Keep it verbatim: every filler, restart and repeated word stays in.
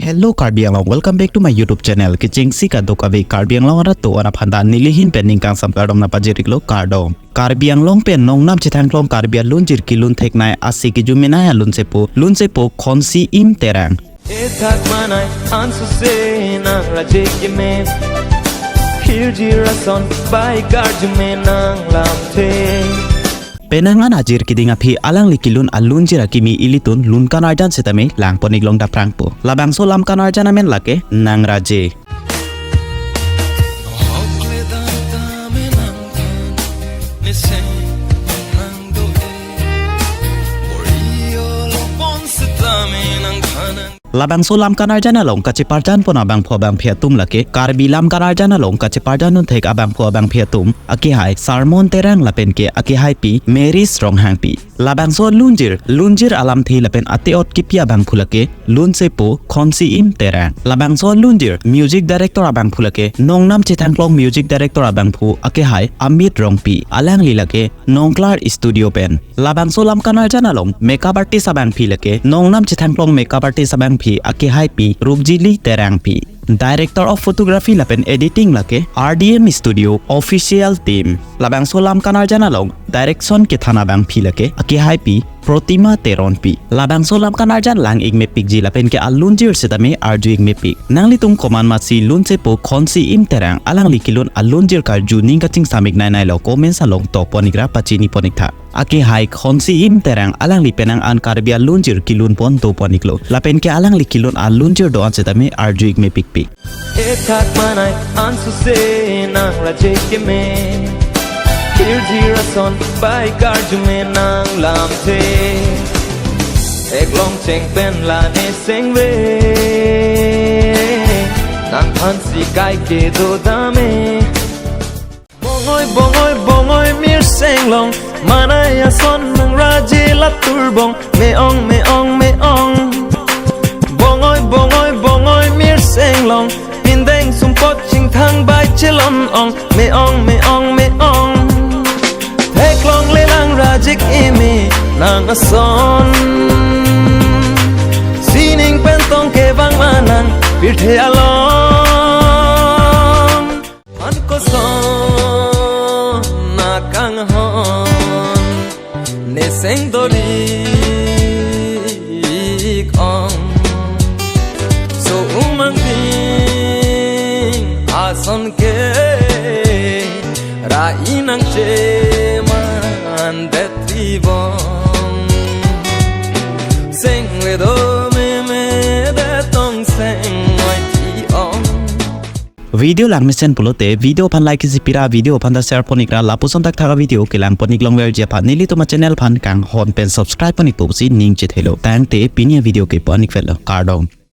Hello Karbi Anglong, welcome back to my YouTube channel. Kechengsi kadokave Karbi Anglong arat atum aphan ta neli ahin pen ning kangsam kardom nangpajir-iklo, kardom. Karbi Anglong pen nongnam chethangklong Karbi alunjir kelun theknei ase kejumenei alunsepo, lunsepo Khonsi-im Terang. Ethak manai ansose nangraje keme, hirjir ason bai karjume nanglamthe. Penang an ajir keding aphi alangli kelun alunjir akimi ilitum lun kan arjan setame langpon-iklong daphrangpo. Labangso lam kan arjan amen lake Nangraje. Labangso lam kan arjan along kacheparjan pon abangphu abangphi atum lake Karbi lam kan arjan along kacheparjan dun thek abangphu abangphi atum, akehai Sarmon Terang lapen ke akehaipi Mary's Ronghangpi. Labangso alunjir, lunjir alamthe lapen ate-ot kipi abangphu lake lunsepo Khonsi-im Terang. Labangso alunjir music director abangphu lake nongnam chethangklong music director abangphu akehai Amit Rongpi. Alangli lake Nongklar Studio pen. Labangso lam kan arjan along makeup artist abangpi lake nongnam chethangklong makeup artist abangpi akehaipi Rupjili Terangpi. Director of Photography lapen Editing lake R D M Studio Official Team. Labangso lam kan arjan along direction kethan abangpi lake akehaipi Protima Teronpi. Labangso lam kan arjan lang-ikmepikji lapen ke alunjir setame arju-ikmepik. Nanglitum komat masi lunsepo Khonsi-im Terang alangli kelun alunjir karju ning kachingsam-ik nai nai lo, comments along tokpon-ikra pachini pon-iktha. Akehai Khonsi-im Terang alangli penang an Karbi alunjir kelun pon dopon-iklo. Lapen ke alangli kelun alunjir do-an setame arju-ikmepikpik. Ethak manai ansose nangraje keme, hirjir ason bai karjume nanglamthe. Eklong cheng pen la nesengve, nangphansi kaike do tame. Bongoi, bongoi, bongoi mirseng long, manai ason nangraje latur bong, me-ong, me-ong, me-ong. Bongoi, bongoi, bongoi mirseng long, pindeng sumpot chingthang bai chelon ong, me-ong, me-ong, me-ong. Theklongle nangraje keme nang ason, sining pen tong kevang ma nang pirthe along. An koson akanghon neseng dori-ik ong. So umang ding ason ke ra-i nangcheman detri bong. Sengve do meme detong seng oi ti ong. Video langmesen pulote video aphan like isi pira, video aphan ta share pon-ikra, lapuson thakthak avideo kelang pon-iklongverji aphan nelitum achannel aphan kanghon pen subscribe pon-ikpo pusi ning chethelo. Tangte pini avideo ke pon-ikvelo. Kardom.